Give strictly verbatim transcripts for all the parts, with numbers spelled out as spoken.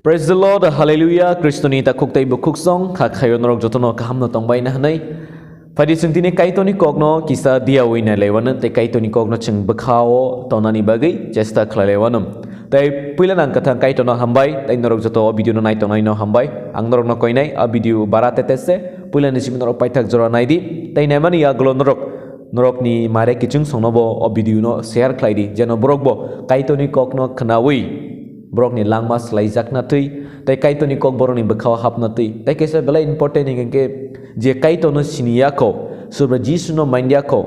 Praise the Lord, hallelujah, Kristoni takhuk tei bukhuk song, kha khayo norok jotono kaham no tongbai na hwnwi. Phaidi chwng tini Kaitorni kokno kisa diyawi nailaiwano tei Kaitorni kokno chwng bwkhao tonani bagwi chesta khlailaiwano. Tei puila nang kwthang Kaitorno hambai, tei norok joto o video no naitongnai no hambai. Ang norokno koinai a video bara tete se, puila ni simi norok paithak jora naidi, tei naimani yagulo norok, norokni mare kiching songno bo o video no share khlaidi, jeno borok bo Kaitorni kokno khnawi borokni langma swlaijakna twi, tei Kaitorni kok borokni bwkhao hapna twi, tei kaisa belai important hinkhe je Kaitorno siniya kho, subra Jisuno mandiya kho,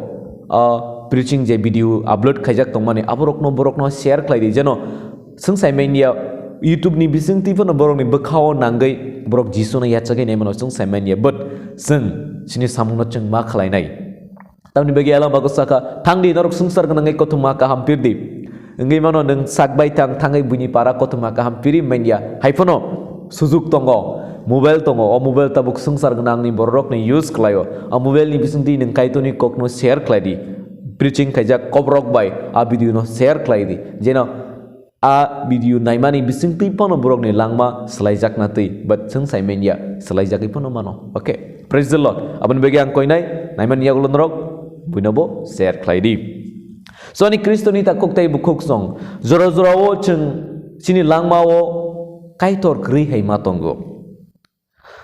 a preaching je video upload khaijak tongmani, aborokno borokno share khlaidi, jeno swng sai mandiya, YouTube ni bising twi phano borokni bwkhao nangwi borok Jisuno yachagwi naimano swng sai mandiya, but swng chini samungno chwng ma khlainai. Tamni bagwi Alam Bago sakha, "Thangdi, norok swngchar gwnangwi kothoma kaham pirdi." Wngwi mano nwng sak bai thang, thangwi buini para kothoma kaham piri manya. Hai phano sujuk tongo, mobile tongo, o mobile tabuk swngchar gwnangni bororokni use khlaio. O mobile ni bisingtwi nwng Kaitorni kokno share khlaidi. Preaching khaijak kobrok bai a video no share khlaidi. Jeno a video naimani bisingtwi phano borokni langma swlaijakna twi, but chwng sai manya, swlaijagwi phano mano. Okay, praise the Lord. Aboni bagwi ang koinai naimani yagulo norok buino bo share khlaidi. So ani Kristoni takhuk tei bukhuk song, jora jorao chwng chini langmao Kaitor kwrwi hai ma tongo.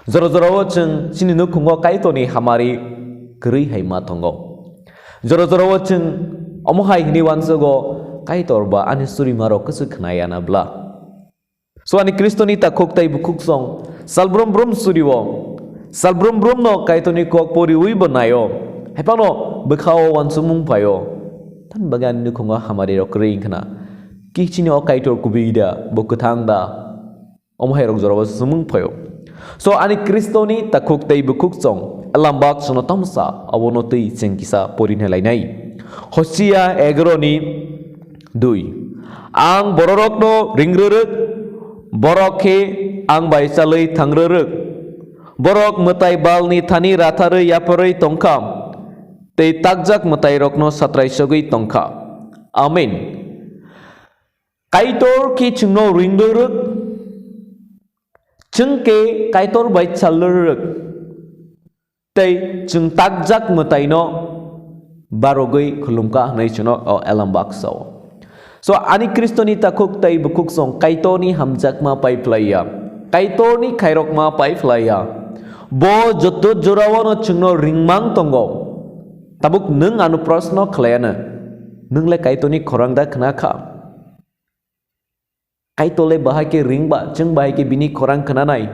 Jora jorao chwng chini nukhungo Kaitorni hamari kwrwi hai ma tongo. Jora jorao chwng omo hai hwnwi uansugo, "Kaitor ba ani surimarok kwswk khna ya na bla?" So ani Kristoni takhuk tei bukhuk song, salbrum brum surio, salbrum brum no Kaitorni kok poriwi bo naio. Hai phano bwkhao uansukmung phaio. Tamni bagwi ani nukhungo hamari rok kwrwi wngkhna. Kichini o Kaitor kubui da, bo kwthang da? Omo hai rok jorao sumung phaio. So ani Kristoni takhuk tei bukhuk song, Alambak sono tamsa, abono twi chwng kisa porinai lainai. Hosea egaroni dui. Ang bororokno ringrwrwk, borok khe ang bai chalwi thangrwrwk. Borok mwtai balni thani ratharwi yapharwi tongkha, tei takjak mwtairokno satraisogwi tongkha. Amen. Kaitor khe chwngno ringrwrwk, chwng khe Kaitor bai chalrwrwk. Tei chwng takjak mwtaino barogwi khulumkha hwnwi chwngno o Alambak sao. So ani Kristoni takhuk tei bukhuk song Kaitorni hamjakma pai phlaiya, Kaitorni khairokma pai phlaiya. Bo joto jorao no chwngno ringmang tongo. Tabuk nwng ano proshno khlaiya na, nwng le Kaitorni khorang da khna kha? Kaitor le bahai khe ring ba, chwng bahai khe bini khorang khna nai?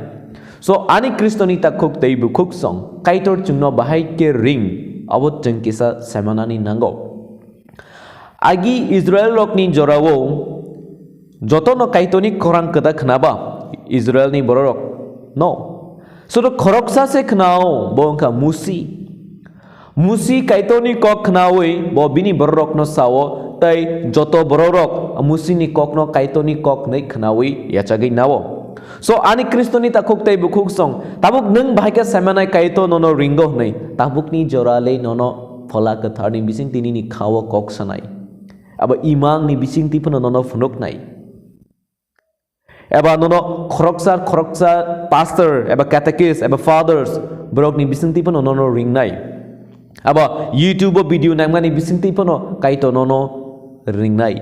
So ani Kristoni takhuk tei bukhuk song, Kaitor chwngno bahai khe ring, abo chwng kisa saimanani nango. Agi Israel rokni jorao jotono Kaitorni khorang kwda khna ba, Israelni bororok no. Sudu khoroksa se khnao, bo wngkha Musi. Musi Kaitorni kok khnawi bo bini bororokno sao, tei joto bororok Musini kokno Kaitorni kok hwnwi khnawi yachagwi nao. So ani Kristoni takhuk tei bukhuk song, tabuk nwng bahai khe saimanai Kaitor nono ringo hwnwi, tabukni jora le nono Phola Kwtharni bisingtwi nini khao kok sanai. Abo imangni bisingtwi phano nono phunuknai. Eba nono khoroksa khoroksa pastor, eba catechist, eba fathers, borokni bisingtwi phano nono ringnai. Aba YouTube o video nangmani bisingtwi phano Kaitor nono ringnai.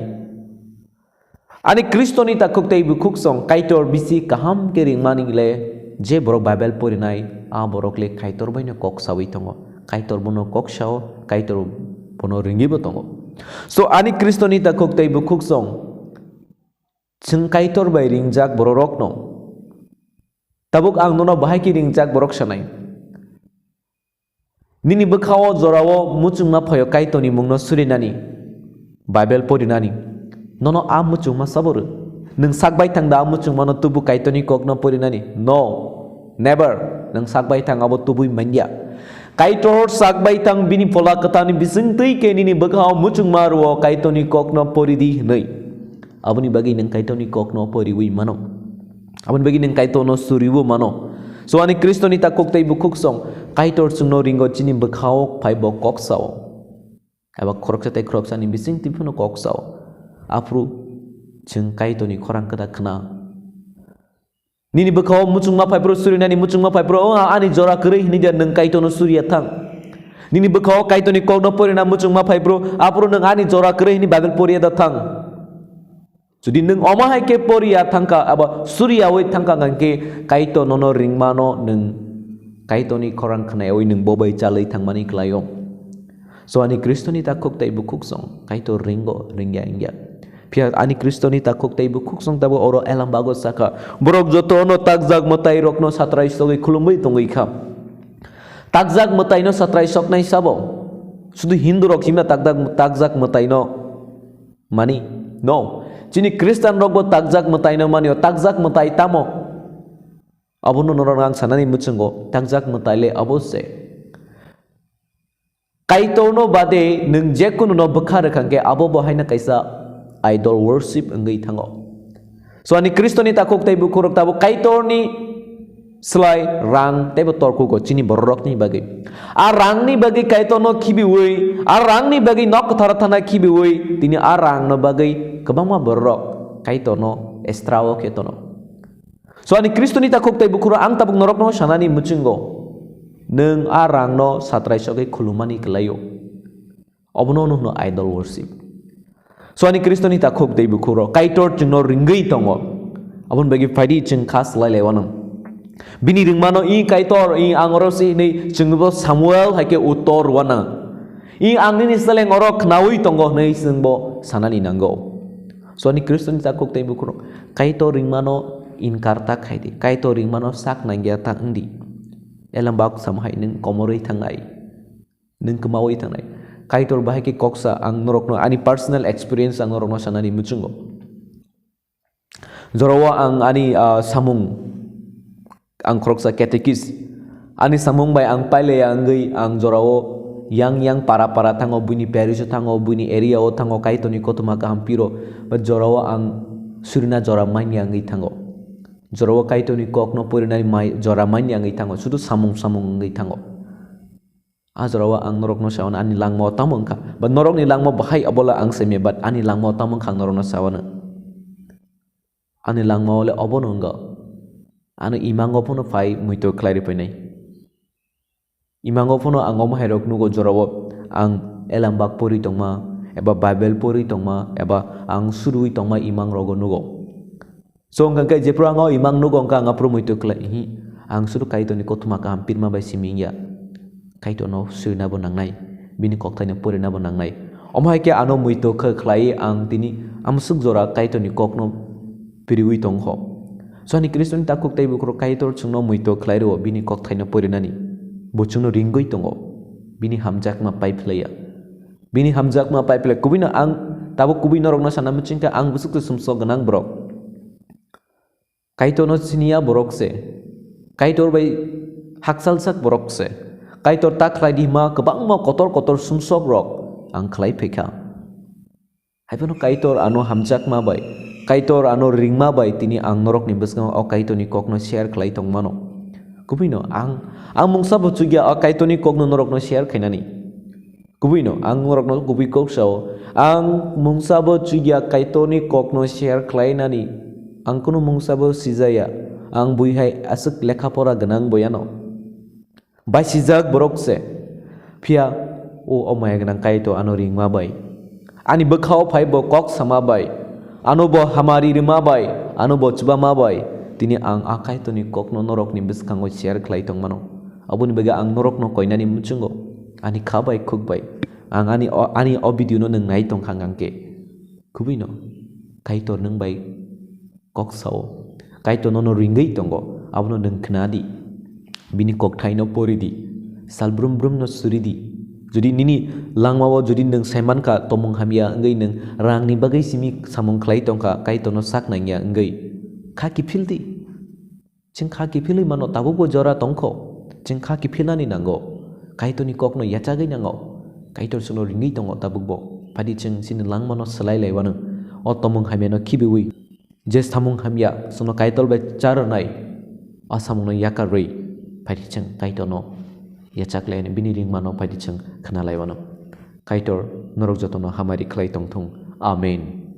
Ani Kristoni takhuk tei bukhuk song Kaitor bisi kaham khe ringmani le je borok Bible porinai, a borok le Kaitor baino kok sawi tongo. Kaitor bono kok sao, Kaitor bono ringwi bo tongo. So ani Kristoni takhuk tei bukhuk song, chwng Kaitor bai ringjak bororokno. Tabuk ang nono bahai khe ringjak borok sanai. Nini bwkhao jorao muchungma phaio Kaitorni mungno surinani, Bible porinani. Nono a muchungma sabo rw? Nwng sak bai thang da a muchungmano tubu Kaitorni kokno porinani? No, never. Nwng sak bai thang abo tubui manya. Kaitor sak bai thang bini Phola Kwtharni bisingtwi khe nini bwkhao muchungma rwo Kaitorni kokno poridi hwnwi. Aboni bagwi nwng Kaitorni kokno poriwi mano. Aboni bagwi nwng Kaitorno suriwi mano. So ani Kristoni takhuk tei bukhuk song Kaitor chwngno ringo chini bwkhao phai bo kok sao. Eba khoroksa tei khoroksani bisingtwi phano kok sao. Aphuru chwng Kaitorni khorang kwda khna. Nini bwkhao muchungma phaiphuru surinani muchungma phaiphuru, "O, ani jora kwrwi," hwnwi da nwng Kaitorno suriya thang. Nini bwkhao Kaitorni kokno porina muchungma phaiphuru, aphuru nwng "Ani jora kwrwi," hwnwi Bible poriya da thang. Jodi nwng omo hai khe poriya thangkha, abo suriyawi thangkha, hwnkhe Kaitor nono ringmano nwng Kaitorni khorang khnayawi nwng bo bai chalwi thangmani kwlaio. So ani Khristoni takhuk tei bukhuksong Kaitor ringo, ringya wngya. Phiya ani Khristoni takhuk tei bukhuksong tabo oro elam bago sakha, borok jotono takjak mwtairokno satrai sogwi khulumwi tongwi kha. Takjak mwtaino satrai soknai sabo? Sudu Hindu rok himna takjak, takjak mwtaino mani? No. Chini Khristian rokbo takjak mwtaino manio. Takjak mwtai tamo? Abono norok ang sanani muchungo, takjak mwtai le abo se. Kaitorno bade nwng jekunu no bwkha rwkha hwnkhe abo bo haino kaisa idol worship wngwi thango. So ani Khristoni takhuk tei bukhukrok tabo Kaitorni slai rang teibo torkugo chini bororokni bagwi. A rangni bagwi Kaitorno khibiwi, a rangni bagwi nok kwtharo thana khibiwi, tini a rangno bagwi kwbangma bororok Kaitorno estrao khe tono. So ani Khristoni takhuk tei bukhuro ang tabuk norokno sanani muchungo, nwng a rangno satrai sogwi khulumani kwlaio. Obono wngno hwno idol worship. So ani Khristoni takhuk tei bukhuro Kaitor chwngno ringwi tongo. Aboni bagwi phaidi chwng kha slai lai wanang. Bini ringmano, "I Kaitor, i ang oro se," hinwi chwngbo Samuel hai khe uttor wanang. "I ang nini seleng oro khnaui tongo," hinwi chwngbo sanani nango. So ani Khristoni takhuk tei bukhuro Kaitor ringmano inkar ta khaidi. Kaitor ringmano sak nangya ta wngdi. Elembak sam hai nwng komorwi thangnai. Nwng kwmaui thangnai. Kaitor bahai khe koksa ang norokno ani personal experience ang norokno sanani muchungo. Jorao ang ani, ah, samung, ang khoroksa catechist. Ani samung bai ang pailaiya wngwi ang jorao yang yang para para thango, buini parish-o thango, buini area-o thango, Kaitorni kothoma kaham piro. Ba jorao ang surina jora manya wngwi thango. Jorao Kaitorni kokno purinani mai jora manya wngwi thango. Sudu samung samung wngwi thango. A jorao ang norokno sawana ani langmao tamo wngkha, ba norokni langmao bahai abola ang saimya, but ani langmao tamo wngkha ang norokno sawana. Ani langmao le obono wngkha. Ano imango phano phai muitu khlai rwphainai. Imango phano ang omo hairok nugo jorao ang elambak pori tongma, eba Bible pori tongma, eba ang surui tongma imang rogo nugo. So, hwnkha khe jephru ang o imang nugo, hwnkha ang aphuru muitu khlai, hi, ang sudu Kaitorni kothoma kaham pirma bai simi wngya. Kaitorno surinabo nangnai, bini kokthaino purinabo nangnai. Omo hai khe ano muitu khe khlai ang tini amswk jora Kaitorni kokno piriui tongkho. So, ani Khristoni takhuk tei bukhurok Kaitor chwngno muitu khlai rwo, bini kokthaino purinani. Bo chwngno ringwi tongo, bini hamjakma pai phlaiya. Bini hamjakma pai phlai, kubuino ang tabuk kubui norokno sana muchungkha, ang bwswk se sumsok gwnang borok. Kaitorno siniya borok se, Kaitor bai haksalsak borok se, Kaitor ta khlai di hima kwbangma kotor kotor sumsok rok ang khlai phaikha. Haiphano Kaitor ano hamjakma bai, Kaitor ano ringma bai tini ang norokni bwskango o Kaitorni kokno share khlai tongmano. Kubuino ang, ang mungsa bo chukya o Kaitorni kokno norokno share khainani. Kubuino ang norokno kubui kok sao, ang mungsa bo chukya Kaitorni kokno share khlainani. Ang kunu mungsa bo sijaya, ang buihai aswk lekha pora gwnang boyano. Bai sijak borok se, phiya o, o maya gwnang Kaitor ano ringma bai, ani bwkhao phai bo kok sama bai, ano bo hamari rima bai, ano bo chubama bai, tini ang a Kaitorni kokno norokni bwskango share khlai tongmano. Aboni bagwi ang norokno koinani muchungo, ani kha bai khuk bai. Ang ani o, ani o video no nwng nai tongkha hwnkhe. Kubuino Kaitor nwng bai kok sao. Kaitor nono ringwi tongo, abono nwng khna di. Bini kokthaino pori di. Sal brum brum no suri di. Jodi nini langmao jodi nwng saimankha tomung hamya wngwi nwng rangni bagwi simi samung khlai tongkha, Kaitorno sak nangya wngwi, kha kiphil di. Chwng kha kiphilwi mano, tabukbo jora tongkho. Chwng kha kiphilnani nango. Kaitorni kokno yachagwi nango. Kaitor chwngno ringwi tongo tabukbo. Phadi chwng chini langmano swlai laiwano. O tomung hamyano khibiwi, je samung hamya chwngno Kaitor bai charwnai, o samungno yakarwi phadi chwng Kaitorno yachaklaiyani, bini ringmano phadi chwng khna laiwano. Kaitor norok jotono hamari khlai tongthung. Amen.